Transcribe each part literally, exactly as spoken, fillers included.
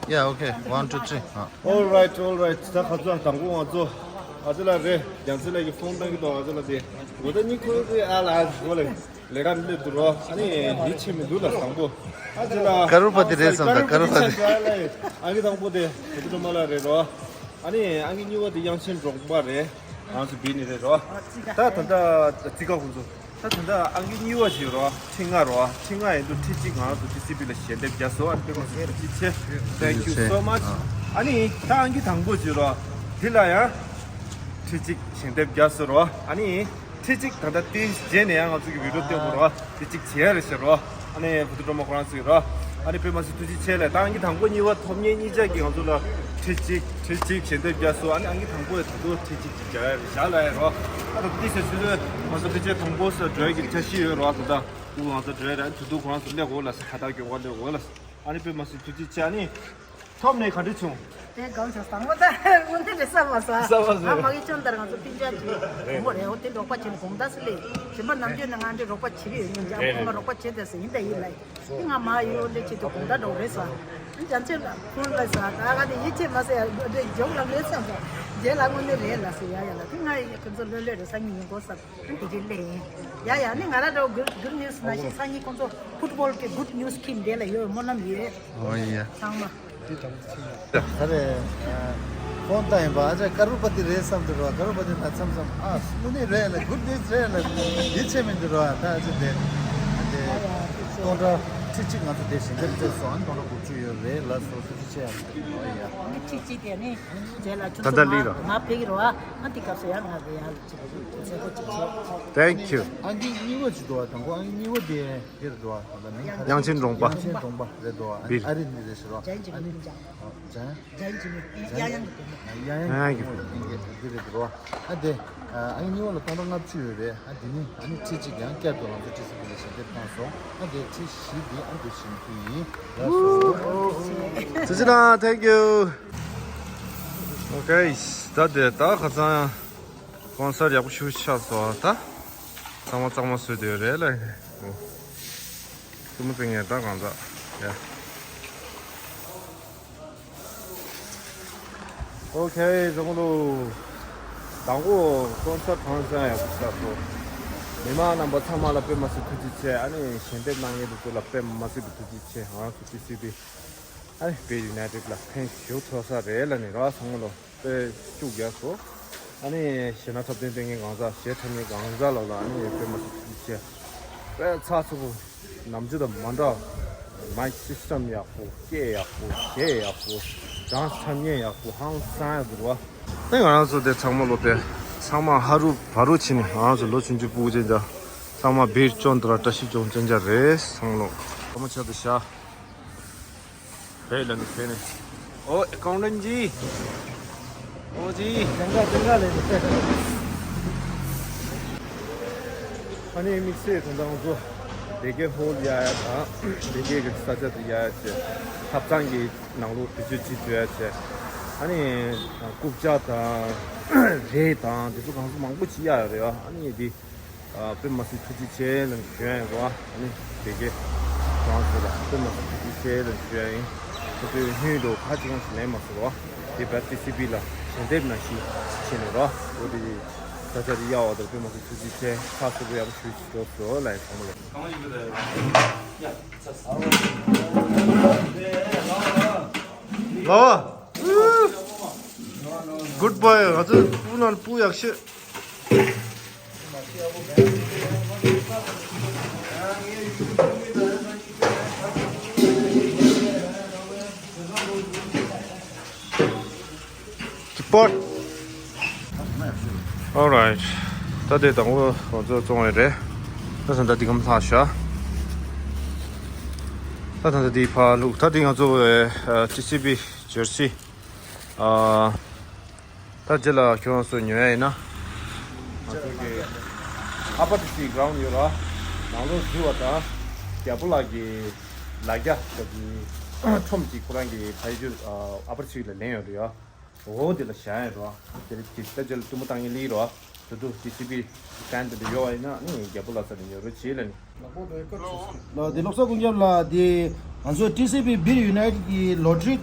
Yeah, okay. One, two, three. All right, all right. ད་ཁ་ཚ་དང་པོ་ང་ཚོ་ཨ་ཅེ་ལ་རེད། རྒྱལ་སྲས་ལགས་ཀྱིས་ཕོན་བཏང་གི་འདུག་ཨ་ཅེ་ལ་དེ་འོ་ད་གཉིད་ཁུག་གི་ཨ་ལ་ཨ་ཅེ་ལ་ལས་ཀ་མི་སླེབས་འདུག་རོ། ཨ་ནི་ཡིད་ཆེས་མི་འདུག་ལ་དང་པོ་ཨ་ཅེ་ལ་ཀ་རུ་པ་ཏི་རེད་བསམ་ད། ཀ་རུ་པ་ཏི། ཨ་གི་དང་པོ་དེ་བུ་ཏི་སྒྲོལ་མ་ལགས་རེད་རོ། ཨ་ནི་ཨ་གི་གཉིས་པ་དེ་དབྱངས་ཅན་འབྲོང་པ་རེད། ང་ཚོ་བི་ནི་རེད་རོ། ད་ད་ད་ཙི་ཀ་ཁོང་ཚོ། ད་ད་ལྟ་ཨང་ཀི་གཉིས་པ་ཞིག་རོ། ཁྲི་ལྔ་རོ། ཁྲི་ལྔ་ཡིན་དུས་ཁྲི་གཅིག་ང་རང་ཚོ་ཊི་སི་བི་ལ་ཞལ་འདེབས་རྒྱག་སོང་། ཨ་ནི་པད་མ་སི་ཐུགས་རྗེ་ཆེ། Thank you so much. ཨ་ནི་ད་ཨང་ཀི་དང་པོ་ཞིག་རོ། དེ་ལ་ཡང་ཁྲི་གཅིག་ཞལ་འདེབས་རྒྱག་སོང་རོ། ཨ་ནི་ཁྲི་གཅིག་ད་ལྟ་དེའི་རྗེས་ནས་ཡང་ང་ཚོ་གི་བི་ཌི་ཡོ་སྟོན་དགོས་རོ། ཁྲི་གཅིག་བྱས་རེད་ཟེར་རོ། ཨ་ནི་བུ་ཏི་སྒྲོལ་མ་ཁོ་རང་ཚོ་ཡིན་རོ། ཨ་ནི་པད་མ་སི་ཐུགས་རྗེ་ཆེ་ལ། ད་ཨང་ཀི་དང་པོ་གཉིས་པ་ཐོབ་མཁན་གཉིས་ཆ་གིས་ང་ཚོ་ལ་ཁྲི་གཅིག་ཁྲི་གཅིག་ཞལ་འདེབས་རྒྱག་སོང་། ཨ་ནི་ཨང་ཀི་དང་པོ་ཡང་ད་དུང་ཁྲི་གཅིག་ཅིག་བྱ་ཡ་རེད། བཞག་ལ་ཡ་རོ། ཨ་ད་ཏི་སེ་ཆུ་ཚོད་ང་ཚོ་ཕལ་ཆེར་དང་པོ་སར་འགྲོ་ཡ་གི་འཆར་གཞི་ཡོད་རོ། ཨ་ད་ད་ཨུ་ང་ཚོ་འགྲོ་ཡ་རེད། ཨ་ད་དུང་ཁོ་རང་ཚོ་སླེབས་འོ་ལ་ས་ཁ་བཏགས་སྐྱོན་ག་སླེབས་འོ་ལ་ས། ཨ་ནི་པད་མ་སི་ཐུགས་རྗེ་ཆེ། ཨ་ནི་ཐོབ་ནས་ག་འདྲ་བྱུང་། དེ་གང་བྱུང་། དང་པོ་ད་དངོས་གནས་རེད་བསམ་མ་སོང་། བསམ་མ་སོང་། ཨ་མ་གི་ཅོན་ལྟར་ང་ཚོ་སྤུན་ཀྱག་གི་བུ་མོ་རེད། འོ་དེ་རོགས་པ་བྱེད་ནས་དགོང་དག་སུ་ལས་གཞན་པ་ནམ་རྒྱུན་ནས་ང་འདྲའི་རོགས་པ་བྱེད་ཀྱི་ཡོད་མིན་ཀྱང་ཁོང་ང་རོགས་པ་བྱེད་དེ་ཟེར་ཡིན་ད་ཡིན་ལ། དེ་ང་མ་ཡོད་འདྲ་བྱེད་དུས་དགོང་དག་འགྲོ་རེད་ཟེར། རྒྱ་མཚོས་ལ་ཕོན་ལ་ཟེར། ད་ག་དེ་ཡིད་ཆེས་མ་ཟེར་ཡ་འདྲ་འཇོག་ལ་མེད་བསམ་སོང་། རྗེས་ལ་དངོས་གནས་རེད་ལ་ཟེར་ཡ་ཡ་ལ། དེ་ང་ཡི་ཁོ་ཚོ་ལོས་ལོས་རེད། སང་ཉིན་ཡོང་དགོས་བསམ། དེ་རིང་ལས་ཡིན། ཡ་ཡ་ནི་ང་ར་འགྲོ། གུད་གུད་ནིའུ་སི་ནང་བཞིན་སང་ཉིན་ཁོང་ཚོ་ཕུཊ་བོལ་གི་གུད་ནིའུ་སི་ཁྱིམ་དེ་ལ་ཡོད། སྨོན་ལམ་ཡོད། ཨོ་ཡ། ཚང་མ། ད་རེ་ཕོན་བཏང་ཡིན་པ། ཨ་ཅག་ཀ་རུ་པ་ཏི་རེད་བསམ་དུ་རོ། ཀ་རུ་པ་ཏི་ན་མཚམས་མཚམས་ཨ་དངོས་གནས་རེད་ལ། གུད་ནིའུ་སི་རེད་ལ། ཡིད་ཆེས་མི་འདུག་རོ། ད་ཨ་ཅག་དེ་དེ་སྟོང་ཕྲག་ཁྲི་གཅིག་ང་ཚོ་དེ་ཞལ་འདེབས་བྱས་སོང་། ཨ་ནི་སྟོང་ཕྲག་དགུ་བཅུ་ཡོད་རེད་ལ་སོ། ཐུགས་རྗེ་ཆེ། ཨོ་ཡ། ཁྲི་གཅིག་དེ་ནི་རྗེས་ལ་ཁྱོད་ད་ལྟ་ཚོ་ལི་རོ། མ་ཕེབས་ཀྱི་རོ། ཨ་དེ་སྐབས་སུ་ཡང་ང་རེ་ཡང་ཅིག་ཅིག་མཛད་སྒོ་ཅིག་བྱས། Thank you. ཨང་ཀི་གཉིས་པ་ཅིག་འདུག་བ། དང་པོ་ཨང་ཀི་གཉིས་པ་དེ་དེ་རེད་འདུག་བ། ད་ལྟ་མིང་ག་རེ། དབྱངས་ཅན་འབྲོང་པ། དབྱངས་ཅན་འབྲོང་པ་རེད་འདུག་བ། ཨ་ནི་ཨ་རི་ནས་རེད་ཟེར་རོ། ཨ་ནི་ཨོ་ཇན། ཇན་ཇི་མི་ཡང་ཡང་གི་དེ་ནི། ཡང་ཡང་གི་དེ་ནི་འདི་རེད་འདུག་བ། ཨ་དེ་ཨང་ཀི་གཉིས་པ་ལ་སྟོང་ཕྲག་ལྔ་བཅུ་ཡོད་རེད། ཨ་དེ་ནི་ཨ་ནི་ཁྲི་གཅིག་ཡང་བསྐྱར་དུ་ང་ཚོ་ཊི་སི་བི་ལ་ཞལ་འདེབས་བཏང་སོང་། ཨ་དེ་ཁྲི་བཞི་དེ་ཨ་དེ་བཞིན་དུ་ཡིན། ལགས་སོ། ཙི་ཙི་ན། Thank you. Okay. ད་དེ་ད་ཁ་སང་ཀོན་སར་ཡག་པོ་ཞེ་པོ་ཆགས་སོང་། ད་གཙང་མ་གཙང་མ་བཟོས་བསྡད་ཡོད་རེད་ལ། ཨོ། ཀུ་མུ་ཏི་ངས་ད་གང་ཟག་ཡ། Okay. རོང་ལུ་དང་པོ་ཀོན་སར་ཧང་སང་ཡག་པོ་ཆགས་སོང་། མི་མང་རྣམ་པ་ཚང་མ་ལ་དཔེ་མ་སྲིད་ཐུགས་རྗེ་ཆེ། ཨ་ནི་ཞལ་འདེབས་གནང་མཁན་དེ་ཚོ་ལ་དཔེ་མ་སྲིད་པའི་ཐུགས་རྗེ་ཆེ། ང་རང་ཚོ་ཊི་སི་བི་ཨ་ནི་བི་ཡུ་ནའི་ཊེཌ་ལ་ཕན་ཞེ་པོ་ཐོགས་ས་རེད་ལ། ནི་ར་ཚང་མ་ལོ་དཔེ་ཤུགས་རྒྱག་སོང་། ཨ་ནི་གཞས་སྣ་འཁྲབ་སྟོན་སྟོན་མཁན་གང་ཟག་གཞས་འཁྲབ་མཁན་གང་ཟག་ལ་ལ་ཨ་ནི་དཔེ་མ་སྲིད་ཐུགས་རྗེ་ཆེ། དཔེ་ཚགས་ཚུད་པོ། ནམ་རྒྱུན་དང་མ་འདྲ། མའིཀ་སིས་ཊམ་ཡག་པོ། སྐད་ཡག་པོ། གཞས་ཡག་པོ། གྲངས་ཆ་མཉན་ཡག་པོ། ཧང་སང་ཡག་འདུག་བ། ཨེ་ང་རང་ཚོ་དེ་ཚང་མ་ལོ་དེ་ཚང་མ་ཧ་རུ་བ་རུ་ཕྱིན་ནས། ང་རང་ཚོ་ལོ་ཆུང་ཆུང་སྤུ་གུ་ཅན་ཅག་ཚང་མ་བིར་ཅོན་དེ་ར་བཀྲ་ཤིས་ཅོན་ཅན་ཅག་རེད། ཚང་མ་ལོ་ཚང་མ་ཆ་དུ་བཞག་བས་ལ་ནི་བས་ནི། ཨོ་ཨེ་ཀའུན་ཊན་ཇི། ཨོ་ཇི། ཅང་ག་ཅང་ག་ལས་ནི། ཨ་ནི་དམིགས་བསལ་དོན་དག་ཚོ་སྡེ་དགེ་ཧོལ་ཡ་ཡ་དང་སྡེ་དགེ་གི་ས་ཆ་དུ་ཡ་ཡ་བྱས། ཐབ་ཚང་གི་ནང་ལོགས་དུས་ཚོད་ཅིག་འགྲོ་ཡ་བྱས། ཨ་ནི་རྐུབ་ཀྱག་དང་རས་དང་དེ་ཚོ་གང་ཚོ་མང་པོ་ཅིག་གཡར་ཡོད་རེད་ཡ། ཨ་ནི་འདི་ཨ་དཔེ་མ་སྲིད་ཐུགས་རྗེ་ཆེ་ལབ་ཞུ་ཡ་ཡིན་རོ། ཨ་ནི་སྡེ་དགེ་གྲོང་ཚོ་ལ་དཔེ་མ་སྲིད་ཐུགས་རྗེ་ཆེ་ལབ་ཞུ་ཡ་ཡིན། ཁོ་ཚོས་ཧུན་རོ་ཁ་ཅིག་གང་ཞིག་ལེན་མ་སོང་རོ། དེ་བར་ཊི་སི་བི་ལ་ཞལ་འདེབས་ནང་བཞིན་བྱས་ནས་རོ། འོ་དེ་ས་ཆ་དེ་གཡར་བ་དང་དཔེ་མ་སྲིད་ཐུགས་རྗེ་ཆེ། ཁ་གསོ་པོ་ཡག་པོ་ཞུ་ཞུ་རོགས་ཞུ་ལབ་ཡིན་ཚང་མ་ལ། ལོ། Good boy. ང་ཚོ་སྤུ་ན་སྤུ་ཡག་ཤོས། Report. All right. ད་དེ་དང་པོ་ང་ཚོ་བཙོང་བ་རེད། ད་ད་ད་འདི་གམ་ལྷག་ཤག་ད་ད་ད་འདི་ཕར་བླུགས། ད་འདི་ང་ཚོ་ཊི་སི་བི་ཇར་སི། ཨ། ད་རྗེས་ལ་ཁྱོད་རང་ཚོ་ཉོ་ཡ་ཡིན་ན། ང་ཚོ་གི་ཨ་པར་ཊི་སི་གི་གྷི་རའུན་ཌི་ཡོད་ར། ནང་ལོགས་འཛུལ་བ་དང་། རྒྱལ་པོ་ལགས་ཀྱི་ལ་རྒྱ་ཟེར་གྱི་ཁྲོམ་གཅིག་ཁོ་རང་གི་ཕ་ཡུལ་ཨ་པར་ཊི་སི་ལ་ལེན་ཡོད་རེད་ཡ། འོ་དེ་ལ་བཞག་ཡ་རོ། དེ་ལ་དེ་ལྟ་ཅི་ལ་གཏུམ་མོ་བཏང་ཡིན་ལི་རོ། དེ་དུ་ཊི་སི་བི་སི་ཊེན་ཌི་དེ་འདྲ་ཡོད་བ་ཡིན་ན་ནི་རྒྱལ་པོ་ལགས་ས་ནས་ཉོ་རོགས་བྱེད་ལ་ནི། ལགས་དེ་ལོག་ས་ཀུན་ཁྱབ་ལ་དེ་ང་ཚོའི་ཊི་སི་བི་བིར་ཡུ་ནའི་ཊེཌ་ཀྱི་ལོ་ཊི་རི་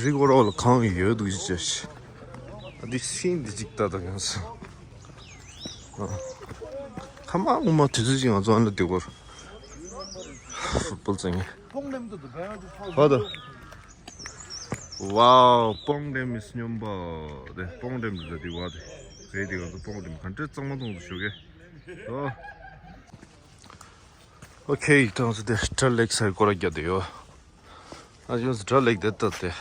རི་སྐོར་འོག་ལ་གངས་ཡོད་འདུག་ཅེས། ཨ་འདི་ཤིང་འདི་གཅིག་ལྟ་དང་ཡང་སོང་། ཁ་མ་ངོ་མ་དུས་ཚོད་ཅིག་ང་ཚོ་ཨ་ལ་དེ་སྐོར་ཧྥུ་ཊི་བོལ་རྩེ་ངེ་ཧོ་དོ། ཝའོ། སྤོང་ཌེམ་མི་སྙོམས་པ། དེ་སྤོང་ཌེམ་རེད་དེ་བ་དེ། རེད་དེ་ག་ཚོད་སྤོང་ཌེམ་ག་འདྲས་གཙང་མ་གཏོང་དུ་ཞོག་གེ། ཨོ། ཨོ་ཁེ། གྲངས་སུ་དེ་སྦྲ་ལེགས་སའི་སྐོར་ར་རྒྱག་དེ་ཡོད། ཨ་ཡོད་སྦྲ་ལེགས་དེ་ལྟ་དེ།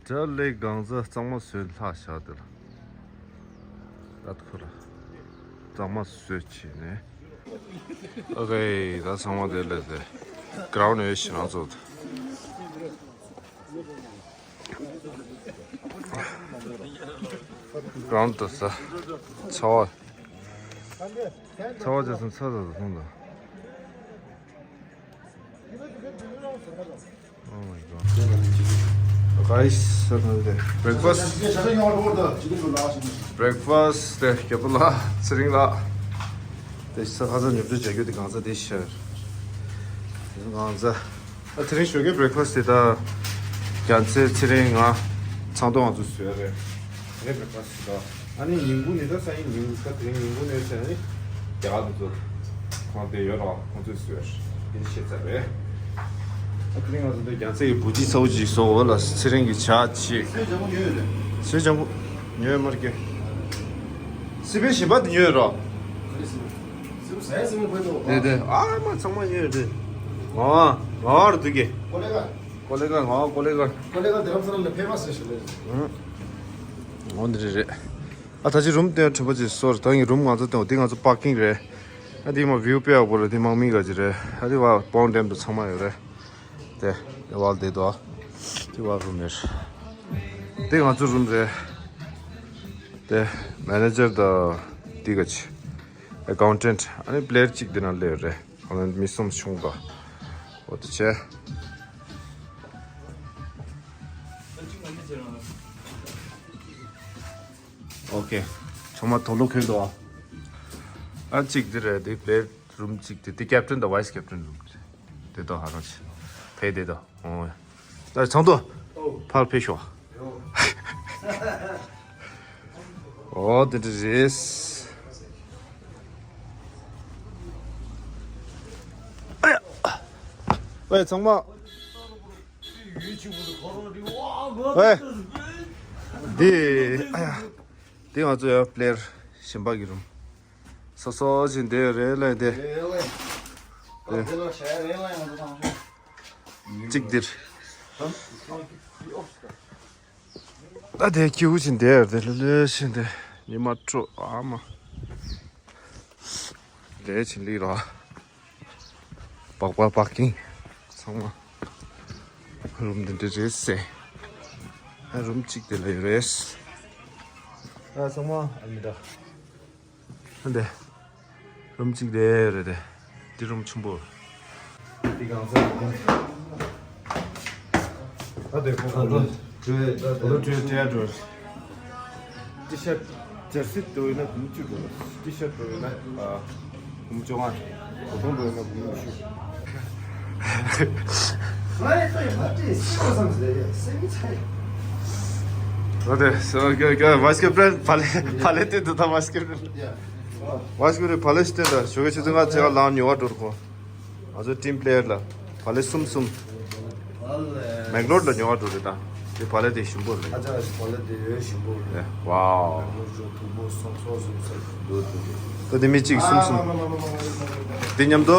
སྦྲ་ལེགས་གང་ཟག་གཙང་མ་བཟོས་ལྷག་བཞག་དེ་ལ། ད་ཁོ་ལ་གཙང་མ་བཟོས་བྱས་ནས། ཨོ་ཁེ། ད་ཚང་མ་དེ་ལས་དེ་གྲོན་ཡོད་ཤི་རང་ཚོ། གྲོན་དུ་ས་ཚ་བ། ཚ་བ་ཅན་སོང་ཚ་ཚ་ཚ་སོང་དང་། Oh my God. Guys, breakfast. Breakfast དེ་རྒྱབ་ལ་ཚེ་རིང་ལགས། དེ་ས་ཁ་ས་ཉོ་སྒྲུབ་བྱ་རྒྱུ་དེ་གང་ས་དེ་ཤར། གང་ས། ཨ་དེ་རིང་ཞོགས་ཀའི་breakfast དེ་ད་རྒྱལ་མཚན་ཚེ་རིང་ང་ཚང་ཏོག་ང་ཚོ་བཟོས་རེད། དེ་རིང་breakfast དེ་ད། ཨ་ནི་ཉིན་གུང་ནི་ད་སང་ཉིན་གུང་ད་དེ་རིང་ཉིན་གུང་ནས་བྱས་ནི་རྒྱ་གར་དུ་ཚོ་ཁོང་དེ་ཡོད་ར་ཁོང་ཚོས་བཟོས་དེ་ཤེས་ཚར་རེད། ཨ་དེ་རིང་ང་ཚོ་འདི་རྒྱལ་མཚན་གྱི་བུ་ཅི་ཚ་བོ་ཅིག་བཟོ་འོ་ལ་ཚེ་རིང་གི་ཇ་ཅིག་སུའི་ལྗང་གུ་ཉོས་ཡོད་རེད། སུའི་ལྗང་གུ་ཉོས་མར་གྱི་སི་པན་ཞིམ་པ་དེ་ཉོས་ཡོད་ར། སི་པན་ཟས་སི་པན་བོད་དུ་དེ་དེ་ཨ་མ་ཚང་མ་ཉོས་ཡོད་རེད། ང་བ་ང་བ་རུ་འདུག་གི་ཀོ་ལེ་ག་ཀོ་ལེ་ག་ང་བ་ཀོ་ལེ་ག་ཀོ་ལེ་ག་དེ་རམ་ས་ལ་ཕེ་མ་སི་ཞིག་རེད། ཨོ་འདི་རེད་རེད། ཨ་ད་ཅི་རུམ་དེ་གྲུབ་པ་ཅིག་སོར་ད་ངའི་རུམ་ང་ཚོ་དེ་འདི་ང་ཚོ་པར་ཀིང་རེད། ཨ་འདི་མ་བིའུ་དཔེ་ཡག་པོ་རེད་འདི་དམག་མི་ག་ཅི་རེད། ཨ་འདི་བ་སྤོང་ཌེམ་དུ་ཚང་མ་ཡོད་རེད། དེ་དེ་བ་དེ་དོ་དེ་བ་རུམ་རེད། དེ་ང་ཚོ་རུམ་རེད། དེ་མེ་ནེ་ཇར་དང་འདི་ག་ཅི་ཨེ་ཀའུན་ཊེན་ཊི་ཨ་ནི་པི་ལེར་གཅིག་དེ་ན་སླེབས་རེད། ཨ་ནི་མི་གསུམ་བྱུང་དོ་འོ་དེ་བྱས། ཨོ་ཁེ། ཚང་མ་དོ་ལོ་ཁེལ་འདུག་ཨ། ཨ་གཅིག་འདི་རེད་འདི་པི་ལེ་རུམ་གཅིག་དེ་འདི་ཀེབ་ཊན་དང་ཝའི་སི་ཀེབ་ཊན་རུམ་དེ་དོ་ཧ་རང་ཆེ་ཕེ་དེ་དོ་ཨོ། ད་ཚང་དོ་ཕར་ཕེ་ཤོག་ཨོ་དེ་འདྲ་རེད། ཨ་ཡ། ཨེ་ཚང་མ། ཨེ། འདི། ཨ་ཡ། འདི་ང་ཚོ་ཡ་པི་ལེར་གཞན་པ་གི་རུམ། སོ་སོ་བཞིན་བསྡད་ཡོད་རེད་ལ་དེ། དེ། གཅིག་འདིར། ད་དེ་ཁྱིའུ་བཞིན་བསྡད་ཡོད་རེད་ལ་ལོས་བཞིན་དེ། ཉི་མ་དྲོ་ཨ་མ། ལས་བྱིན་ལིག་ར། སྦག་སྦག་པར་ཀིང་། ཚང་མ། རུམ་འདི་འདྲ་རེད་ཟེ། ཨ་རུམ་གཅིག་དེ་ལ་ཡོད་རེད། ཨ་ཚང་མ་ཨ་མི་འདྲ། ཨ་འདི། རུམ་གཅིག་དེ་རེད་དེ། འདི་རུམ་ཆུང་པོ། འདི་གང་ས་རུམ། ད་དེ་ཁོ་ཁོ་ལོ་བྲོས་ད་ཁོ་ལོ་བྲོས་བྲོས་འགྲོ། ཏི་ཤར་ཇར་སི་འགྲོ་ཡིན་ན་འབུམ་བཅུ་འགྲོ། ཏི་ཤར་འགྲོ་ཡིན་ན་ཨ་འབུམ་བཅོ་ལྔ། གོ་ཐོང་འགྲོ་ཡིན་ན་འབུམ་ཉི་ཤུ། ད་དེ་ས་ག་ག་ཝ་སི་ཀེ་པི་རན་ཕ་ལེ་ཕ་ལེ་ཏེ་འདུག་ད་ཝ་སི་ཀེ་པི་རན། ཝ་སི་ཀེ་པི་རན་ཕ་ལེ་སི་ཏེ་ད་ཞོགས་ཀའི་ཆུ་ཚོད་ལྔ་ཚེ་ག་ལང་ཉོ་བ་འགྲོ་རུ་ཁོ། ང་ཚོ་ཊིམ་པི་ལེ་ཡར་ལ་བ་ལེ་གསུམ་གསུམ། མེག་ལོར་ལ་ཉོ་བ་འགྲོ་རེད་ད། དེ་བ་ལེ་དེ་ཞིམ་པོ་རེད། ཨ་ཅག་བ་ལེ་དེ་ཡོད་ཞིམ་པོ་རེད། ཝའོ། མེག་ལོར་ཇོ་དུ་མོ་སོག་སོག་གསུམ་ཟེར། ད་དེ་མི་གཅིག་གསུམ་གསུམ། དེ་མཉམ་དུ་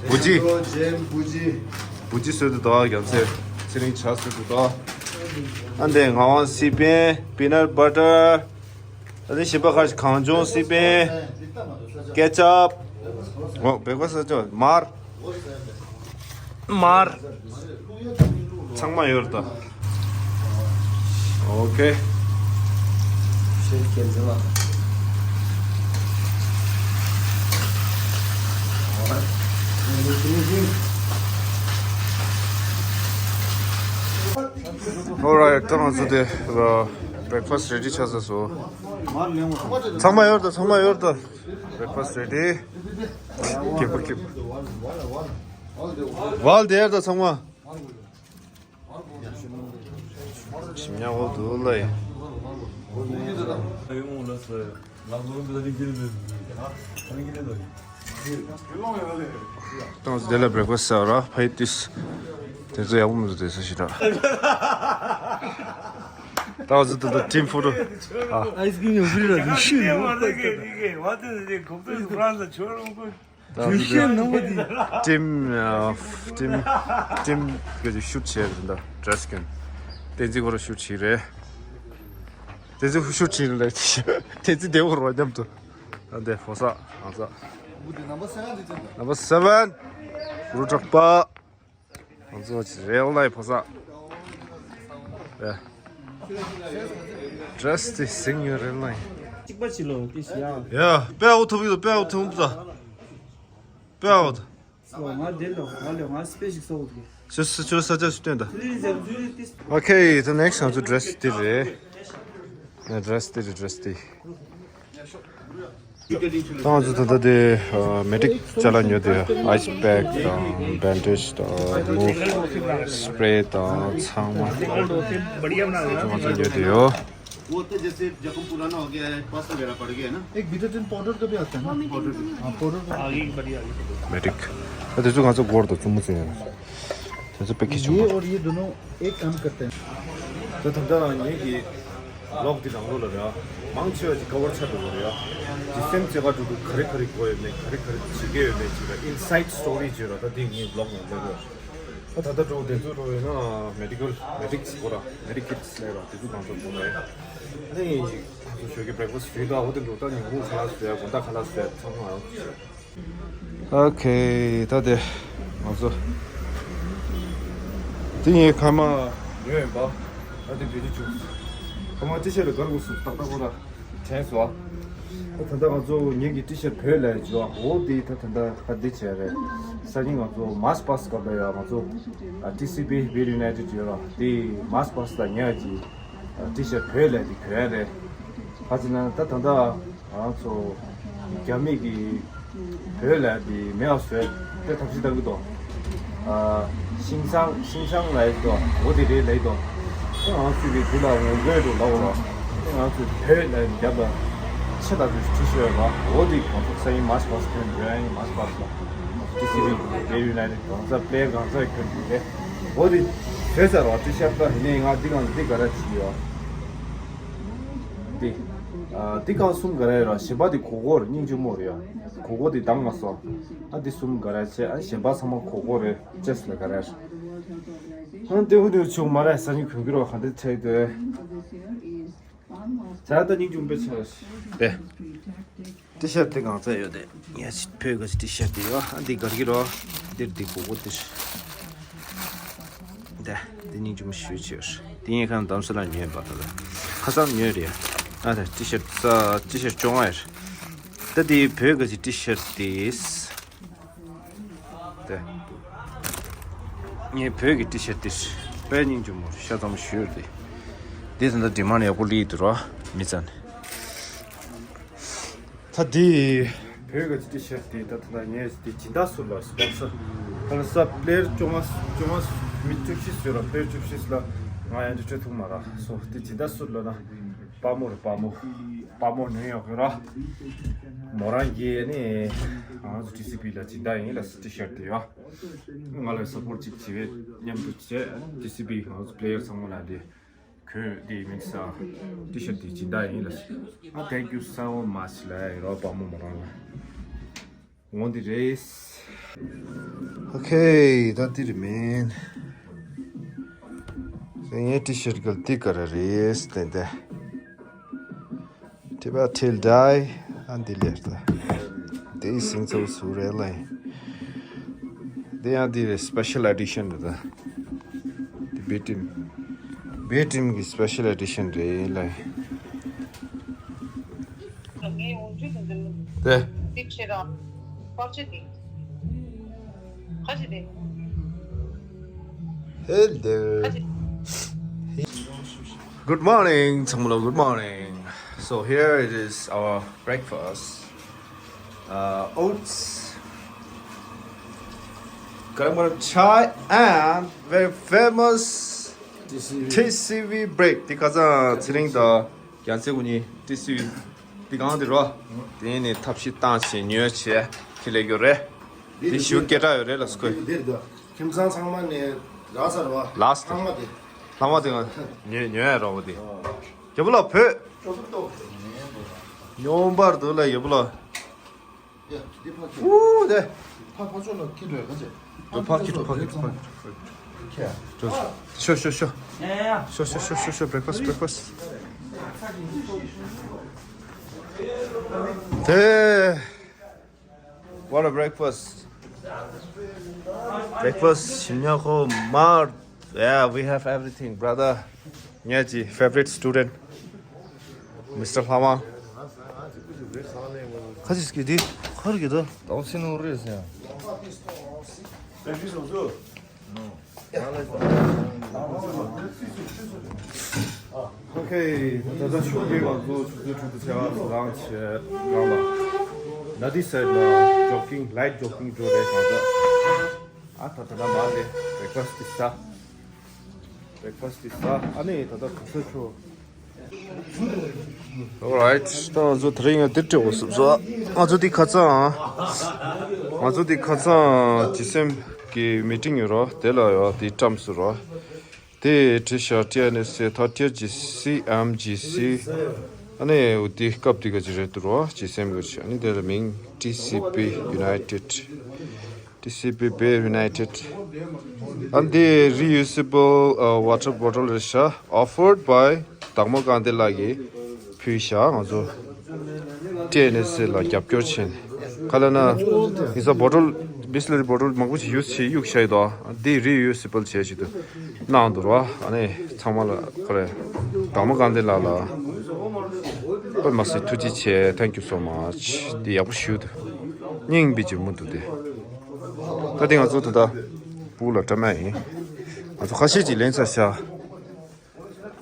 བུ་ཇི། ཇེམ་བུ་ཇི། བུ་ཇི་བཟོས་འདུག་ད་རྒྱལ་མཚན་ཚེ་རིང་ཇ་བཟོས་འདུག་ད། ཨ་འདི་ངག་དབང་སི་པན་པི་ནཊ་བྷ་ཊར། ཨ་ནི་ཞིམ་པ་ཁ་ཤས་གངས་ལྗོངས་སི་པན། ཀེ་ཆབ། འོ་བེ་ཀ་ཕ་སི་ཅོ་མར། མར། ཚང་མ་ཡོད་རེད་ད། ཨོ་ཁེ། ཤེས་ཀྱི་འཛིན་ལ། Alright, ད་ང་ཚོ་དེ་བྷེ་རེག་ཕ་སི་རེ་ཌི་ཆགས་ཚར་སོང་། ཚང་མ་ཡོད་ད། ཚང་མ་ཡོད་ད། བྷེ་རེག་ཕ་སི་རེ་ཌི། Keep, keep. ཝལ་དེར་ད་ཚང་མ། ཞིམ་ཉག་འོ་འདུག་ལ་ཡ། ཏང་སི་དེ་ལ་བྷེ་རེག་ཕ་སི་ཟེར་བ་ར་ཕ་ཡི་ཏིས། དེ་ཚོ་ཡག་པོ་མི་འདུག་དེ་ཚོ་ཞིག་ད་ད་ང་ཚོ་ད་ལྟ་ཊིམ་ཕོ་ཊོ། ཨ། Ice cream. ཊིམ་ཊིམ་གི་ཤུཊ་བྱས་རེད་ད། ཌེ་རེས་ཀོཌ་དེ་ཚོ་ཤུཊ་བྱས་རེད། དེ་ཚོ་ཤུཊ་བྱས་རེད་ལ། དེ་ཚོ་དེ་བོ་རོ་མཉམ་དུ། ད་འདི་ཕོ་གསར་ང་ཚོ། Number seven. Number seven. རུ་དྲག་པ། ང་ཚོ་རེལ་ལའི་ཕོ་གསར། ཡ། ཌེ་རེས་དེ་སིང་ཡོད་རེལ་ལའི། གཅིག་པ་ཕྱི་ལོ་དེ་ཤི་ཡ། ཡ། དཔེ་ཨའུ་ཐུབ་ཡོད། དཔེ་ཨའུ་ཐུབ་ད། དཔེ་ཨའུ་ཐུབ། ང་དེ་ལོ་ང་ལོ་ང་སྤེ་ཞིག་གསོག་དགོས། ཆུ་ཆུ་ས་ཆ་ཞིག་སྟོན་ད། ཨོ་ཁེ། ད་ནེག་སི་ང་ཚོ་ཌེ་རེས་དེ་རེད། ང་ཌེ་རེས་དེ་རེད། ཌེ་རེས་དེ། ད་ང་ཚོ་ད་ལྟ་དེ་མེ་ཌིག་ཅ་ལག་ཉོས་དེ། ཨའི་སི་པེག་དང་བེན་ཌེཇ་དང་མུབ་སི་པེ་རེ་དང་ཚང་མ་ང་ཚོ་ཉོས་དེ་ཡོད། वो तो जैसे जख्म पुराना हो गया है, पस वगैरह पड़ गया है ना। एक बिटाडिन पाउडर का भी आता है ना? पाउडर। हाँ, पाउडर का। आगे एक बार, आगे। མེ་ཌིག་ད་དེ་ཚོ་ང་ཚོ་སྒོར་དང་བཙུན་མོ་ཚོ་ཡིན། དེ་ཚོ་པེ་ཀེ་ཇི་བྱུང་བ། ये और ये दोनों एक काम करते हैं। ད་ད་ལྟ་ངེད་ཀྱི་ཝི་ལོག་འདི་ནང་ལོགས་ལ་རེད། མང་ཆེ་བ་ཅིག་ཀ་བར་ཆགས་འགྲོ་གི་རེད། ཇི་སེམས་ཅེ་ག་འགྲོ་འགྲོ་ག་རེ་ག་རེ་དགོས་ཡོད་མེད། ག་རེ་ག་རེ་བྱེད་ཀྱི་ཡོད་མེད་ཅིག་ལ་ཨིན་སའིཌ་སི་ཊོ་རི་ཅིག་ར། ད་འདི་ངའི་ཝི་ལོག་ནང་ལོགས་ལ། ད་ད་ལྟ་འགྲོ་དེ་ཚོ་འགྲོ་ཡོད་ན་མེ་ཌི་ཀལ་མེ་ཌིག་སི་སྐོར་ར་མེ་ཌི་ཀིཊ་སི་ལབ་ར། དེ་ཚོ་གང་ཚོད་དགོས་རེད། ཨ་ནི་ང་ཚོ་ཞོགས་ཀའི་བྷི་རེག་ཕ་སི་ཊི་ཞུས་ད། འོ་དེ་འགྲོ་ད་ཉིན་གུང་ཁ་ལག་བཟོས། དགོང་དག་ཁ་ལག་བཟོས། ཚང་མ་ཨ། ཨོ་ཁེ། ད་དེ་ང་ཚོ་དེ་ངའི་ཁ་མ་ཉོས་ཡིན་པ། ད་དེ་བེད་སྤྱོད་བྱུང་། ཁ་མ་ཊི་ཤར་ཊི་གར་དགོས་སུ་ཏག་ཏག་ཁོ་ལ་དྲན་སོང་ཨ། ད་ད་ལྟ་ང་ཚོ་ངེད་ཀྱི་ཊི་ཤར་ཊི་བོད་ལ་ཡོད་ཅོ། འོ་དེ་ད་ད་ལྟ་ཧ་འདི་བྱས་རེད། སང་ཉིན་ང་ཚོ་མཱར་ཆི་པ་སི་སྐབས་ལ་ཡ་ང་ཚོ་ཊི་སི་བི་བྷེ་ཡུ་ནའི་ཊེཌ་ཡོད་ར། དེ་མཱར་ཆི་པ་སི་ལ་ཉེ་བ་ཅིག་ཊི་ཤར་ཊི་བོད་ལ་དེ་གྱོན་ཡ་རེད། ག་ཅི་ན་ད་ད་ལྟ་ང་ཚོ་རྒྱ་མི་གི་བོད་ལ་དེ་མེད་པ་བཟོས་ཏེ་ཐབས་ཤེས་བཏང་གི་འདུག་ཨ། ཤིང་ཚང་ཤིང་ཚང་ལ་ཡོད་དོ། འོ་དེ་རེད་ལ་ཡོད་དོ། ང་ཚོ་གི་དེ་ལ་ངོ་རྒོལ་འགྲོ་ལ་འོ་ར། ང་ཚོ་བོད་ལ་རྒྱབ་ལ་ཆེ་ལ་དུ་ཊི་ཤར་ཊི་ཡོད་པ། འོ་དེ་གང་ཚོ་སང་ཉིན་མཱར་ཆི་པ་སི་ཁྱོན་བོད་ཡིན། མཱར་ཆི་པ་སི་ལ་ཊི་སི་བི་བྷེ་ཡུ་ནའི་ཊེཌ་གང་ཚ་པི་ལེ་ཡར་གང་ཚ་ཁྱོན་དེ་རེད། འོ་དེ་བོད་ས་ར་ཊི་ཤར་ཊི་ད་ཡིན་ནའི་ང་འདི་གང་འདི་ག་ར་བྱེད་ཡོད། འདི། ཨ། འདི་གང་གསུམ་ག་རེ་ར། གཞན་པ་འདི་གོ་གོར་སྙིང་རྗེ་མོ་རེད་ཡ། གོ་གོ་འདི་དྭངས་མ་སོང་། ཨ། འདི་གསུམ་ག་རེ་བྱས། ཨ། གཞན་པ་ཚང་མ་གོ་གོ་རེད། ཅེས་ལ་ག་རེ། ཨ། འདི་འུ་འདི་ཆུང་མ་རེད། ས་ཉིན་གོན་གི་རོ་ག་འདི་ཚེ་དེ། ཚ་ད་སྙིང་རྗེ་མོ་པེ་ཆ་རེད། དེ། ཊི་ཤར་ཊི་དེ་གང་ཚ་ཡོད་དེ། ཡ་ཕོས་ག་ཅི་ཊི་ཤར་ཊི་དེ་ཡོད། ཨ། འདི་གར་གི་རོ། འདིར་འདི་གོ་གོ་འདིར། ད་དེ་སྙིང་རྗེ་མོ་ཞུ་ཆེར། དེ་ངས་ཁ་འདམ་ས་ལ་ཉོས་པ་ད་ལ། ཁ་སང་ཉོས་རེད། ཨ། ད་ཊི་ཤར་ཊི་ས་ཊི་ཤར་ཊི་བཅོ་ལྔ་ཡར། ད་དེ་བོད་ག་ཅི་ཊི་ཤར་ཊི་དེ། ད་ངས་བོད་ཀྱི་ཊི་ཤར་ཊི་དེ་དཔེ་སྙིང་རྗེ་མོ་ཤ་ཙམ་ཞུས་རེད། དེ་ད་ལྟ་ཌི་མཱནཌ་ཡག་པོ་སླེབས་འདུག་ར་མི་ཚང་ནས། ད་དེ་བོད་ཀྱི་ཊི་ཤར་ཊི་དེ་ད་ད་ལྟ་ངས་དེ་སྦྱིན་བདག་ཟུར་ལ་སི་པོན་སར་ད་ལ་ས་པི་ལེ་ཡར་བཅོ་ལྔ་བཅོ་ལྔ་མི་བཅུ་བཞི་ཟེར་ར། པི་ལེ་ཡར་བཅུ་བཞི་ལ་ང་ཡང་འདི་སྤྲོད་ཐུབ་མ་ར་སོ། དེ་སྦྱིན་བདག་ཟུར་ལ་ན་དཔའ་མོ་རེད། དཔའ་མོ་དཔའ་མོ་ནུས་ཡོད་གི་ར། མོ་རང་གིས་ནི་ང་ཚོ་ཊི་སི་བི་ལ་སྦྱིན་བདག་ཡིན་ལ་ཊི་ཤར་ཊི་དེ་ཡོད། ང་ལ་སབ་པོར་ཊི་ཅིག་བྱེད་པའི་མཉམ་དུ་བྱས། ཊི་སི་བི་ང་ཚོ་པི་ལེ་ཡར་ཚང་མ་ལ་དེ། གོས་དེ་མིན་ས། ཊི་ཤར་ཊི་དེ་སྦྱིན་བདག་ཡིན་ལ། ཨ། thank you so much ལ་ཡ་རོགས་དཔའ་མོ་མོ་རང་ལ། འོང་དེ་རེད། ཨོ་ཁེ། ད་དེ་རེད་མིན། ངའི་ཊི་ཤར་ཊི་གལ་ཏེ་ག་རེ་རེད་ཏན་ཏན། Tibet Hill Die ཨ་འདི་ལས་ད། དེའི་སིང་ཚོ་སུ་རེད་ལ། དེ་ཡང་འདི་རེད། སི་པེ་ཤལ་ཨེ་ཌི་ཤན་རེད་ད། དེ་བྷེ་ཊིམ། བྷེ་ཊིམ་གི་སི་པེ་ཤལ་ཨེ་ཌི་ཤན་རེད་ལ། དེ། Hello. Good morning. ཚང་མ་ལ་good morning. So here it is our breakfast. Uh, oats, garam garam chai and very famous T C V bread. དེ་ཁ་སང་ཚེ་རིང་དང་རྒྱལ་མཚན་ཀུན་གྱིས་T C V དེ་གང་དེ་རོ། དེ་ནས་ཐབས་ཤེས་བཏང་བྱས་ཉོས་བྱས་ཁྱི་ལས་ཡོད་རེད། དེ་ཞུ་སྐད་གྲགས་ཡོད་རེད་ལ་སྐོས། འདིར་འདུག་ཁྱིམ་ཚང་ཚང་མ་ནས་ རང་སར་བ། ལཱསི་ཊི། ལྷག་མ་དེ། ལྷག་མ་དེ་ང་ཉོ་ཉོ་ཡ་རོགས་པ་དེ། རྒྱལ་པོ་ལགས་བོད། སྙོམས་པར་འདུག་ལ་རྒྱལ་པོ་ལགས། ཨུ་དེ། ཕ་ཕ་ཚོ་ལ་ཁྱི་འགྲོ་ཡ་ག་ཚད། ཕ་ཁྱི་ཕ་ཁྱི་ཕ་ཁྱི། ཤོ་ཤོ་ཤོ་ཤོ། Breakfast, breakfast. དེ། What a breakfast. Breakfast ཞིམ་ཉག་ཁོ་མར། Yeah, we have everything, brother. ངའི་favorite student, Mister ལྷ་དབང་། ཁ་ཅིག་གིས་འདི་ཁར་གྱི་ད། ད་ཕྱི་ནང་རེད་ཟེར། Okay, ད་ལྟ་ཤུགས་རྒྱག་པ་ཚོ་ཆུ་ཚོད་དྲུག་ཏུ་བྱ་བ་རང་བྱེད་རང་ལ། ད་འདི་སའིཌ་ལ་ཇོག་ཀིང་ལའིཊ་ཇོག་ཀིང་འགྲོ་རེད་གང་ལྟར། ཨ་ད་ད་ད་མ་ལེ་བྷེ་རེག་ཕ་སི་ཊི་དེ་ཟ། བྷེ་རེག་ཕ་སི་ཊི་དེ་ཟ། ཨ་ནི་ད་ལྟ་ག་ས་ཆོ། Alright, ད་ང་ཚོ་དེ་རིང་ཡང་འདིར་སྤྲད་དགོས་སོང་། ང་ཚོ་འདི་ཁ་སང་། ང་ཚོ་འདི་ཁ་སང་ཇི་སི་ཨེམ་གི་མི་ཊིང་ཡོད་རོ། དེ་ལ་ཡོད་དེ་བཀྲམ་སོང་རོ། དེ་བྲིས་ཤག་ཊི་ཨེན་ཨེས་ཨེ། ད་ཊི་ཨེན་ཇི་སི་ཨེམ་ཇི་སི། ཨ་ནི་འོ་དེ་སྐབས་དེ་ག་ཅི་རེད་འདུག་རོ། ཇི་སི་ཨེམ་ག་ཅི། ཨ་ནི་དེ་ལ་མིང་ཊི་སི་པི་ཡུ་ནའི་ཊེཌ། ཊི་སི་པི་བྷེ་ཡུ་ནའི་ཊེཌ། ཨ་འདི་རི་ཡུ་སི་བལ་ཝ་ཊར་བོ་ཊལ་རེད་ཤག Offered by དྭགས་མོ་དགའ་ལྡན་ལགས་ཀྱིས་ཕུལ་ཤག་ང་ཚོ་ཊི་ཨེན་ཨེས་ཨེ་ལ་རྒྱབ་སྐྱོར་བྱས་ནས། ག་ལབ་ན་ཡིན་ས་བོ་ཊལ་བི་སི་ལེ་རི་བོ་ཊལ་མང་པོ་ཞིག་ཡུ་སི་བྱས་གཡུགས་བཞག་ཡོད་དོ། འདི་རི་ཡུ་སི་བལ་བྱས་ཞིག་ཏུ་གནང་འདུག་ར། ཨ་ནི་ཚང་མ་ལ་ཁོ་རེ་དྭགས་མོ་དགའ་ལྡན་ལགས་ལ་དཔེ་མ་སྲིད་ཐུགས་རྗེ་ཆེ། Thank you so much. འདི་ཡག་པོ་ཞུ་འདུག་སྙིང་པའི་ཇོ་མོ་འདུག་སྟེ། ད་འདི་ང་ཚོ་ད་ལྟ་སྤུ་ལ་བཀྲམ་ཡ་ཡིན། ང་ཚོ་ཁ་ཤས་ཅིག་ལེན་ཚར་ཤག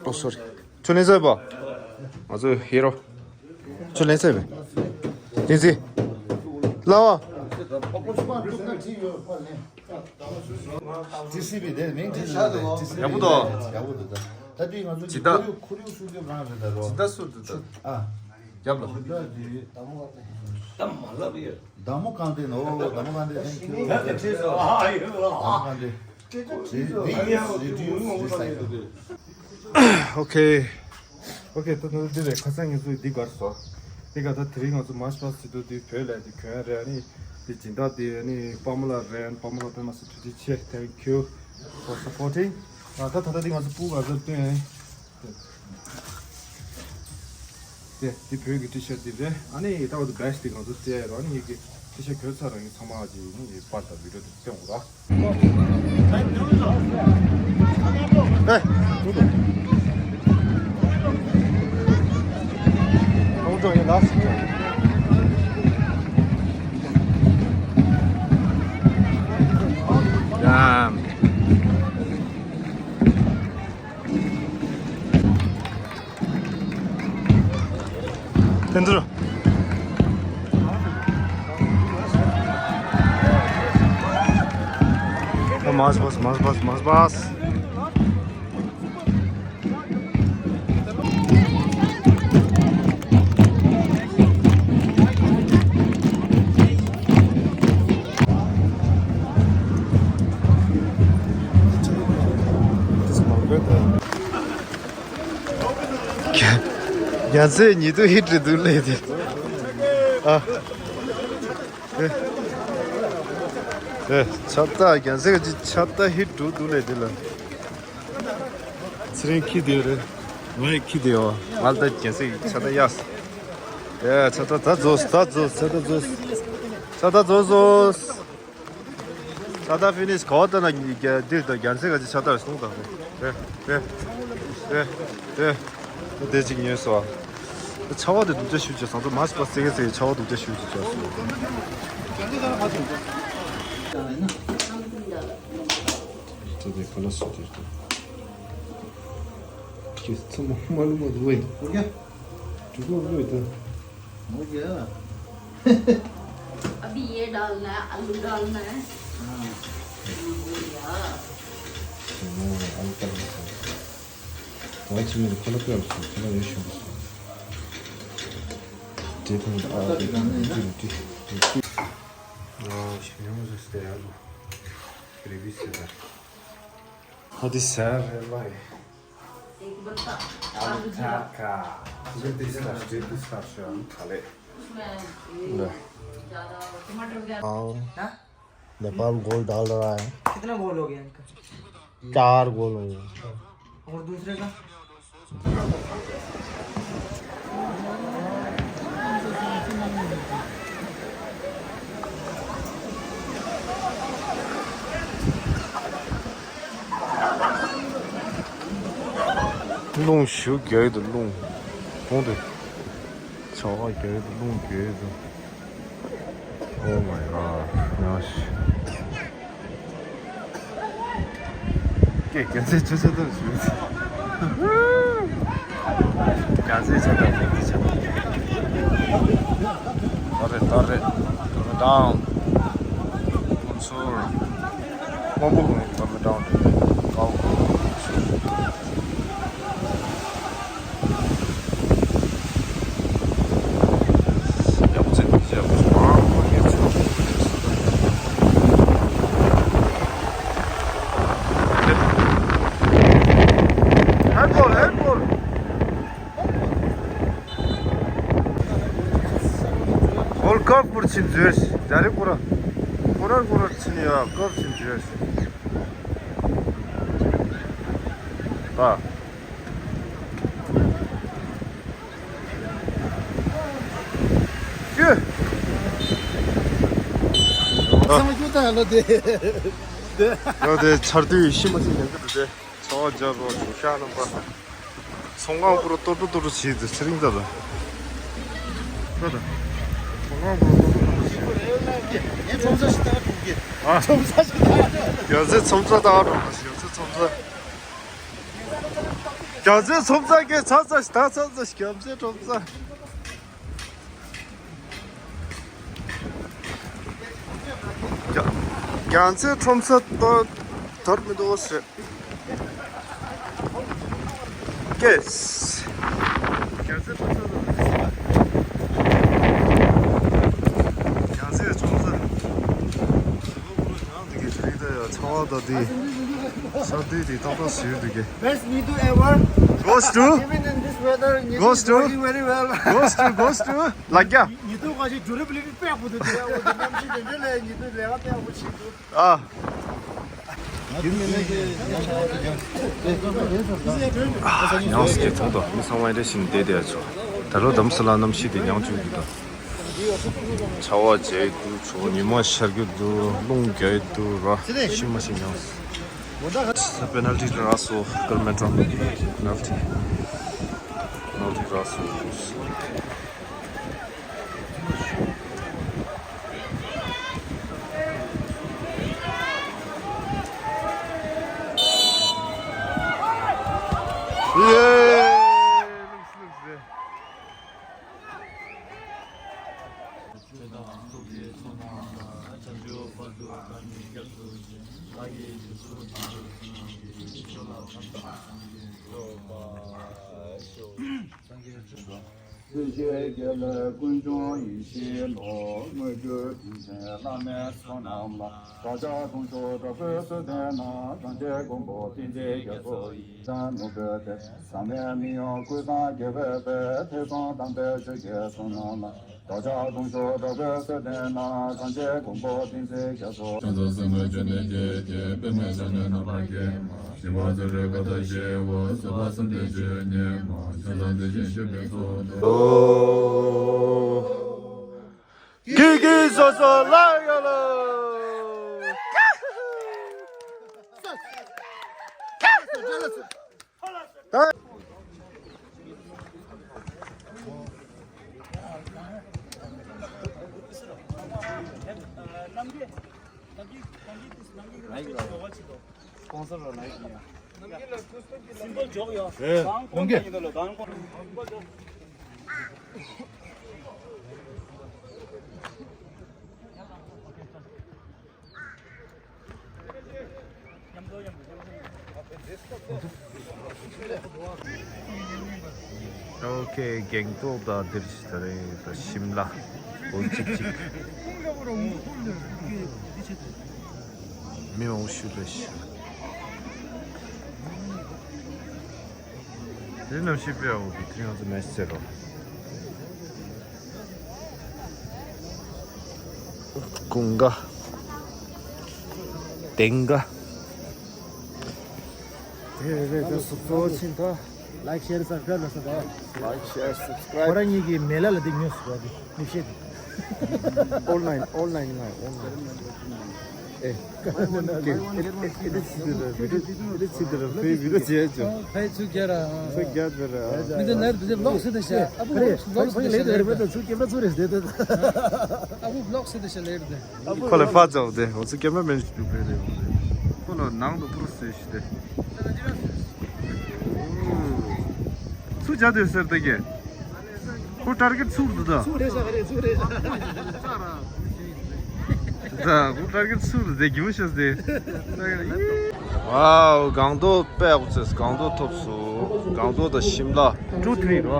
Oh, sorry. ཁྱོད་ལེན་ཚར་བ། ང་ཚོ་ཧེ་རོ། ཁྱོད་ལེན་ཚར་བས། བསྟན་འཛིན། ལགས་བ། ཊི་སི་པི་དེ་མིང་ཊི་སི་པི་རེད། ཊི་སི་པི་ཡག་པོ་འདུག་ཡག་པོ་འདུག་ད་ད་དུས་ང་ཚོ་ཇི་ལྟ་ཁོར་ཡུག་ཁོར་ཡུག་སྲུང་སྐྱོབ་རང་རེད་ད་རོ། ཇི་ལྟ་སུ་འདུག་ད། ཨ། རྒྱབ་ལ། ཇི་ལྟ་དེ། ད་མ་ལབ་ཡོད། དྭགས་མོ་དགའ་ལྡན། ཨོ་དྭགས་མོ་དགའ་ལྡན། Thank you. དྭགས་མོ་དགའ་ལྡན། Okay. Okay, ད་ད་འདི་རེད། ཁ་སང་ངེད་ཚོ་འདི་གར་སོང་། འདི་ག་ད་དེ་རིང་ང་ཚོ་མར་ཆི་པ་སི་ཟེར་དུས་འདི་བོད་ལ་འདི་གྱོན་ཡ་རེད། ཨ་ནི་འདི་སྦྱིན་བདག་འདི་ཨ་ནི་པ་མོ་ལ་རེད། པ་མོ་ལ་དཔེ་མ་སྲིད་ཐུགས་རྗེ་ཆེ། Thank you for supporting. ད་ད་ད་འདི་ང་ཚོ་སྤུ་ག་ཚོད་སྟོན། དེ་དེ་བོད་ཀྱི་ཊི་ཤར་ཊི་འདི་རེད། ཨ་ནི་ད་བར་དུ་བེ་ཇི་འདི་ང་ཚོ་སྤྲད་རོགས། ཨ་ནི་ངེད་ཀྱི་ཊི་ཤར་ཊི་གྱོན་ཚར་རང་ཡིན་ཚང་མ་ཅིག་ནི་པར་དང་བི་ཌིའོ་དེ་སྟོན་དགོས་ར། ཨེ། ཨོ་ཀྲོ་ཡིན་ལ། ཡ། དེ་ཚོ། མར་ཆི་པ་སི། མར་ཆི་པ་སི། མར་ཆི་པ་སི། རྒྱ་རྒྱ་ཚའི་ཉེ་དུ་ཧིཊ་རེད་འདུག་ལས་དེ། ཨ། ཨེ། ཨེ། ཆབ་ཏ་རྒྱ་ཚའི་ག་ཅི་ཆབ་ཏ་ཧིཊ་འགྲོ་འདུག་ལས་དེ་ལ། ཚེ་རིང་ཁྱི་དེ་རེད། ངའི་ཁྱི་དེ་ཡོ། ང་ལ་ད་རྒྱ་ཚའི་ཆབ་ཏ་གཡར། ཨེ། ཆབ་ཏ་ད་རྫོགས། ད་རྫོགས། ཆབ་ཏ་རྫོགས། ཆབ་ཏ་རྫོགས་སོང་། ཆབ་ཏ་ཕི་ནིཤ། གོ་ད་ན་འདིར་ད་རྒྱ་ཚའི་ག་ཅི་ཆབ་ཏ་རེད་གསུངས་དང་། རེད་རེད་རེད་རེད། དེ་གཅིག་ཉོས་སོ། ཆར་པ་དེ་སྡུག་ཅག་ཞེ་པོ་ཅིག་སོང་ཙང་། མར་ཆི་པ་སི་ཟེར་གི་ཟེར་གི་ཆར་པ་སྡུག་ཅག་ཞེ་པོ་ཅིག་བྱུང་སོང་། དེ་ནས་ཁ་ལག་སུ་དེར་དུ་ཁྱེད་ཚང་མ་མ་ལུས་མ་འདུག་ཝེ། འགྲིག་གོ་ཝེ་ད། हो गया। अभी ये डालना है, आलू डालना है। हाँ। हाँ, हो गया। हाँ, आलू डालना है। तो आज मैंने खोला पे उसको, खोला ये शुरू से। देखो, आ, देखो, देखो, देखो। हाँ, शिमला मिर्च से आलू। ग्रेवी से। This is very आलू का। This is the, this is the, Nepal गोल डाल रहा है। कितना गोल हो गया इनका? चार गोल हो गया। और दूसरे का? རླུང་ཞེ་པོ་རྒྱག་གི་འདུག་རླུང་། གོང་དུ། བྱ་བ་རྒྱག་གི་འདུག་རླུང་རྒྱག་གི་འདུག Oh my god. ཡང་ཞིག་ཀྱེ་རྒྱ་ཚའི་ཆུ་ཚོད་ལྟར་ཞུ། རྒྱ་ཚའི་ཆུ་ཚོད་ལྟར་ཞུ། ཏོ་རེ་ཏོ་རེ། ཏོ་རེ་ཏང་། ཀུན་སུར། དབང་པོ་ཀུན་ཏོ་རེ་ཏང་། ཀའོ། ཨོལ་ཀབ་པུར་ཕྱིན་བཟོས། ད་རེས་ཀོ་ར། ཀོ་ར་ཀོ་ར་ཕྱིན་ཡ་ཀབ་ཕྱིན་བཟོས། ཨ། ཀྱེ། ཚང་མ་ཀྱུ་ད་ལོ་དེ། ལོ་དེ་ཆར་དུས་ཤི་མ་ཤི་ཉན་གི་འདུག་དེ། ཚོ་བ་རྒྱབ་རོགས་ཞུ་ཤ་རྣམ་པ། ཚོང་ཁང་པུ་ར་ཏོ་ཏོ་ཏོ་ཏོ་བྱེད་དུ་ཚེ་རིང་ད་ད། ད་ད། ཚོང་ཁང་པུ་ར་ཏོ་ཏོ་ཏོ་ཏོ་བྱེད། ངས་ཁྲོམ་ས་ཞིག་ལྟ་ག་འགྲོ་གི། ཨ། ཁྲོམ་ས་ཞིག་ལྟ་ག་འགྲོ། རྒྱ་ཚའི་ཁྲོམ་ས་ལྟ་ག་འགྲོ་གི། རྒྱ་ཚའི་ཁྲོམ་ས། རྒྱ་ཚའི་ཁྲོམ་ས་གི་ཚ་ཚ་ཞིག་ད་ཚ་ཚ་ཞིག་རྒྱ་ཚའི་ཁྲོམ་ས། རྒྱ་རྒྱ་ཚའི་ཁྲོམ་ས་ཏོ་དོར་མི་འདུག་ཟེར། ཀེས། རྒྱ་ཚའི་ཁྲོམ་ས་ཏོ་དོར་མི་འདུག་ཟེར། རྒྱ་ཚའི་ཁྲོམ་ས། འདི་གི་རི་དེ་ཡ་ཚ་བ་དང་དེ། ས་དུས་དེ་ཏག་ཏག་ཟེར་འདུག་གི། Best Nitu ever. Goes to? Even in this weather, Nitu Goes is to? Working very well. Goes to, goes to? ལ་རྒྱ། Nitu ག་ཞིག་ཇུ་རི་པི་ལི་པི་པེག་པོ་དེ་དེ་ཡ་འོ་དེ་གནམ་གཤིས་དེ་འདྲ་ལས་Nitu ལས་ཀ་པེག་པོ་བྱེད་འདུག་ཨ། ཡང་སྐྱིད་ཐོང་དོ་མི་ཚང་མ་རེ་བཞིན་བསྡད་བསྡད་ཆོག་ད་ལོ་དམ་སི་ལ་གནམ་གཤིས་དེ་ཉང་བཅུག་གི་དང་། ཆར་པ་བྱས་འདུག་ཆུ་ཉི་མ་ཤར་གྱི་འདུག་རླུང་རྒྱག་གི་འདུག་ར་ཤི་མ་ཤི་ཉང་། ས་པེ་ནལ་ཊི་རག་སོང་། ཀར་མེ་ཊོན་པེ་ནལ་ཊི། ནལ་ཊི་རག་སོང་། ཡེ། སྲིད་ཞིའི་དགེ་ལེགས་ཀུན་འབྱུང་ཡེ་ཤེས་ལོ། དངོས་བརྒྱུད་རིན་ཆེན་བླ་མའི་ཚོགས་རྣམས་ལ། བདག་ཅག་དུང་ཕྱུར་དྲག་པོའི་གསོལ་འདེབས་ན། སངས་རྒྱས་མགོན་པོ་བསྟན་འཛིན་རྒྱ་མཚོ་ཡི། ནོར་བུའི་གཏེར་ཟབ་མོའི་མི་དབང་ཀུན་བཟང་རྒྱལ་བའི་དཔལ། ཐོས་བསམ་དམ་པའི་ཆོས་ཀྱི་ཚོགས་རྣམས་ལ། བདག་ཅག་དུང་ཕྱུར་དྲག་པོའི་གསོལ་འདེབས་ན། སངས་རྒྱས་མགོན་པོ་བསྟན་འཛིན་རྒྱ་མཚོ། ཕྱག་འཚལ་སེམས་དཔའི་མཆོད་རྟེན་བརྒྱད་ཀྱི། པདྨས་བཅགས་ནས་རྣམ་པར་བརྒྱན་པ། ཞི་བ་བརྩོན་འགྲུས་ཀ་དག་ཞི་བ། རྫོགས་པ་སངས་རྒྱས་སྤྱོད་ཉིད་མ། ཕྱག་འཚལ་བདེ་ཆེན་སྤྱོད་པའི་ཚོགས་དང་། ཨོ། ཀི་ཀི་སོ་སོ་ལ་ཡོད་ལོ། ཨོ་ཁེ། སྒང་ཏོག་དང་འདིར་ད་རེས་ད་ཤིམ་ལ་འོ་གཅིག་གཅིག་མི་འོང་ཤུལ་རེ་ཤི། དེ་རྣམ་ཤེས་དཔེ་ཡག་པོ་འདུག་དེ་ང་ཚོ་མེ་སེ་རོ། ཀུན་དགའ། དེང་དགའ། དེ་རེད་རེད། ད་གཙོ་བོ་ཕྱིན་ད། Like, share, subscribe ལ་ས་ད། Like, share, subscribe. ཁོ་རང་གཉིས་ཀྱི་མེ་ལ་ལ་དེ་ཉོས་སུ་བ་དེ་མི་ཤེས་དེ། Online, online ང་online. ཨེ། ཨེ་ཨེ་ཨེ་ཚིག་དེ་ར་བི་ཌིའོ་ཨེ་ཚིག་དེ་ར་ཕའི་བི་ཌིའོ་བྱས་ཅོ། ཕའི་ཚུགས་རྒྱ་ར། ཚུགས་རྒྱ་དེ་ར། མི་འདི་ནར་དེ་ལོག་སེ་དེ་ཤ། ཨ་བུ་ལོག་སེ་དེ་ཤ་ལེར་དེ། ཚུགས་ཀེམ་ར་ཚུགས་རེད་དེ་དེ། ཨ་བུ་ལོག་སེ་དེ་ཤ་ལེར་དེ། ཁོ་ལ་ཕ་ཙོག་དེ་འོ་ཚུགས་ཀེམ་ར་མེན་ཞུ་བེ་རེ། ཁོ་ལ་ནང་དུ་ཕུར་སེ་ཤི་དེ། ཚུགས་རྒྱ་དེ་ཟེར་དེ་གེ། ཁོ་ཊར་གེཊ་ཚུར་འདུག་ད། ཚུར་རེད་ཤག་རེད། ཚུར་རེད་ཤག་ད་ཁོ་ཊར་གེཊ་ཚུར་འདུག་དེ་གྱིས་ཤག་དེ། ཝའོ། སྒང་ཏོག་དཔེ་ཡག་པོ་བཙལ། སྒང་ཏོག་ཐོབ་སོང་། སྒང་ཏོག་དང་ཤིམ་ལ། ཊུ་ཐི་རི་རོ།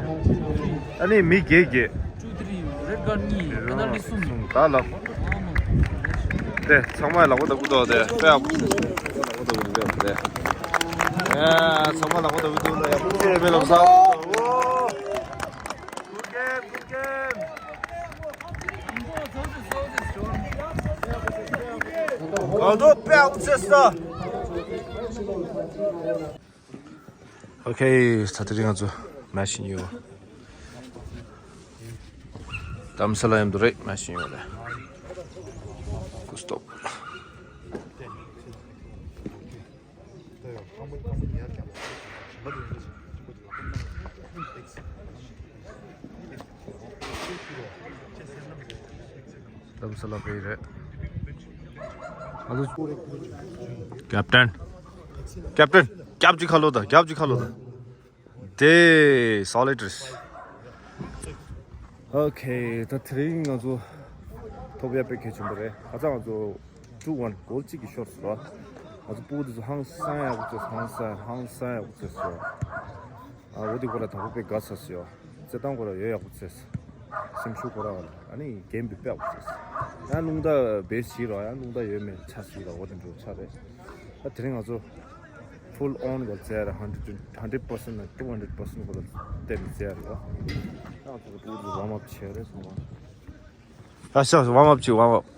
ཨ་ནི་མི་བརྒྱད་བརྒྱད། ཊུ་ཐི་རི། རེཌ་ཀར་གཉིས། པེ་ནལ་ཊི་གསུམ། ད་ལབ། དེ་ཚང་མས་ལག་པ་བརྡབ་གི་འདུག་དེ་དཔེ་ཡག་པོ། ལག་པ་བརྡབ་གི་འདུག་དེ། ཨེ་ཚང་མས་ལག་པ་བརྡབ་གི་འདུག་ལ་ཡག་པོ་བྱས་པའི་ལམ་སང་། Good game, good game. གང་དུ་དཔེ་ཡག་པོ་བྱས་སོང་། ཨོ་ཁེ། ད་དེ་རིང་ང་ཚོ་མེ་ཤི་ཡོད། དམ་ས་ལ་ཡོང་དུ་རེད། མེ་ཤི་ཡོད་རེད། ཀུ་སྟོབ། དམ་ས་ལ་པའི་རེད། ཨ་ལུ། ཀེབ་ཊན། ཀེབ་ཊན། རྒྱབ་ཅིག་ཁ་ལོ་ད། རྒྱབ་ཅིག་ཁ་ལོ་ད། དེ་སོ་ལི་ཌི་རེད། ཨོ་ཁེ། ད་དེ་རིང་ང་ཚོ་ཐོབ་ཡ་དཔེ་གལ་ཆེན་པོ་རེད། ཁ་སང་ང་ཚོ་ཊུ་ཝན་གོལ་གཅིག་གིས་ཤོར་སོང་། ང་ཚོ་ཕྲུ་གུ་དེ་ཚོ་ཧང་སང་ཡག་པོ་བྱས། ཧང་སང་ཧང་སང་ཡག་པོ་བྱས་སོང་། ཨ་འོ་དེ་ཁོ་ར་དང་པོ་དཔེ་དགའ་ཚར་སོང་། རྩེད་ཐང་ཁོ་ར་ཡོད་ཡག་པོ་བྱས། སེམས་ཤུགས་ཁོ་ར་ཨ་ནི་གེམ་བི་དཔེ་ཡག་པོ་བྱས། ཡང་རླུང་རྟ་བེ་སི་བྱེད་རོགས། ཡང་རླུང་རྟ་ཡོད་མེད་ཆ་སྲིད་རོགས། འོ་དེ་འདྲ་ཆ་རེད། ད་དེ་རིང་ང་ཚོ་ཕུལ་ཨོན་གོ་ཙེ་ར་ཧན་ཌེ་རེཌ་ཧན་ཌེ་རེཌ་པར་སེན་ཊི་ནས་ཊུ་ཧན་ཌེ་རེཌ་པར་སེན་ཊི་ཁོ་ལ་བསྟན་ནས་ཙེ་ར་ཡོད། ད་ང་ཚོ་ཕྲུ་གུ་ཝརམ་ཨབ་བྱས་རེད་སོང་བ། ཨ་ཤ་ཝརམ་ཨབ་བྱེད། ཝརམ་ཨབ།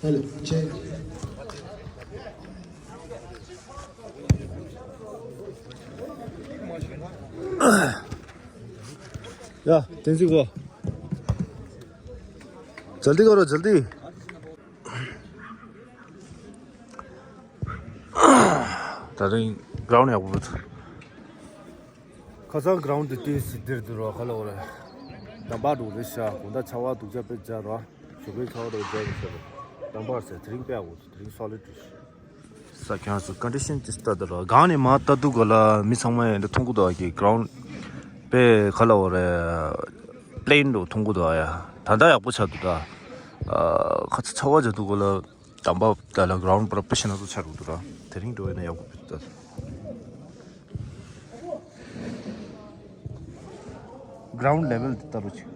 Hello, change. या, तेजी को। जल्दी करो, जल्दी। ད་རིང་གྷ་རའུན་ཌི་ཡག་པོ་འདུག་ཁ་སང་གྷ་རའུན་ཌི་དེ་ཏོག་ཙམ་འདིར་འདུག་རོགས། ཁ་ལོ་རེད། འདམ་བག་འདུག་རེད་ཤག་དགོང་དག་ཆར་པ་སྡུག་ཅག་དཔེ་རྒྱག་རོགས། ཞོགས་པའི་ཆར་པ་འདུག་རྒྱག་གི་ཤག་འདམ་བག་ཟེར་དེ་རིང་དཔེ་ཡག་པོ་འདུག་དེ་རིང་སོ་ལི་ཌི་རེད། ས་ཁྱོད་ཚོ་ཀོན་ཌི་ཤན་ཅི་ལྟ་འདུག་རོགས། སྒང་ནས་མར་ལྟ་དུས་ག་ལ་མི་ཚང་མ་ཡང་འདི་མཐོང་གི་འདུག་གི་གྷ་རའུན་ཌི་དཔེ་ཁ་ལོ་རེད། པི་ལེན་འདུག་མཐོང་གི་འདུག་ཡ། ད་ལྟ་ཡག་པོ་ཆགས་འདུག་ད། ཨ་ཁ་ཚ་ཆར་པ་རྒྱག་དུས་ག་ལ། དམ་པ་ད་ལ་གྷ་རའུན་ཌི་པུ་ར་པེ་ཤན་ན་ཚོ་ཆ་རུ་འདུག་ར། དེ་རིང་འགྲོ་ཡིན་ན་ཡག་པོ་འདུག་ད། གྷ་རའུན་ཌི་ལེ་ཝལ་དེ་ལྟ་རུ་ཆུ།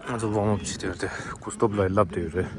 ང་ཚོ་ཝརམ་ཨབ་བྱེད་དེ་ཡོད་དེ། ཀུ་སྟོབ་ལ་ལབ་དེ་ཡོད་རེད།